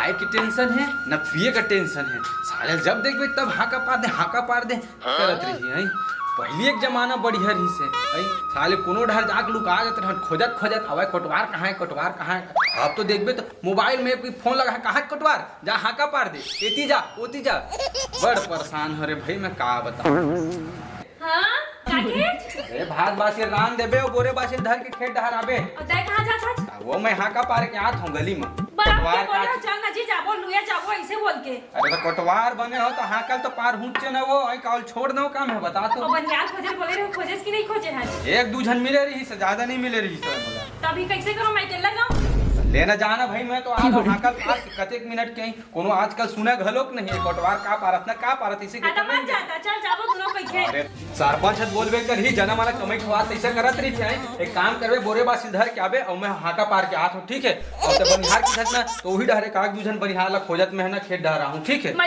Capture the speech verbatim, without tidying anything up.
खाए के टेंशन हे, न पिए का टेंशन हे। साले जब देखबे तब हाका पार दे, हाका पार दे करत रही है। पहली एक जमाना बढ़िया रहिस हे, है? साले कोनो डहर जाके लुका जात रहन, खोजत खोजत, "अबे कोटवार कहाँ है, कोटवार कहाँ है?" अब तो देखबे तो मोबाइल में कोई फोन लगा है, "कहाँ है कोटवार? जा हाका पार दे, एती जा, ओती जा।" बड़ परेशान हो रे भाई, मैं का बताऊं। हाँ, का खेत? अरे भात बासी रान देबे, अउ बोरे बासी धर के खेत डहर आबे। अउ तै कहाँ जात हस? वो मैं हाका पार के आत हूँ गली में। बाप के कोटवार का बोला, चल ना जी, जाबो, लुए जाबो, ऐसे बोल के। अरे तो कोटवार बने हो तो हाकल तो पार हुँचे न वो, आई काल छोड़ दो काम है, बता तो। अउ बनिहार खोजे बोले रहे, खोजेस कि नहीं खोजे हस? एक दू झन मिले रहिस, ज्यादा नहीं मिले रहिस मोला। तो अभी कैसे करो, मैं अकेला जाऊँ? लेना जाना भाई, मैं तो आ रहा हूँ हाकल पार के, कतेक मिनट के आई, कोनो आजकल सुना घलोक नहीं है, कोटवार का पारत ना का पारत, इसे हाँ, तो मत जाता, चल जाबो दोनों कैसे। अरे सरपंच हत बोलबे करही, जना मना कमाई खवात तैसे करत रही है। एक काम करबे, बोरे बासी धर के आबे, अउ मैं हाका पार के आत हूँ, ठीक है? अउ ते बनिहार की धर ना, तो वही डहरे काग दू झन बनिहार ला खोजत में है ना, खेत डहर आहूँ, ठीक है? मजा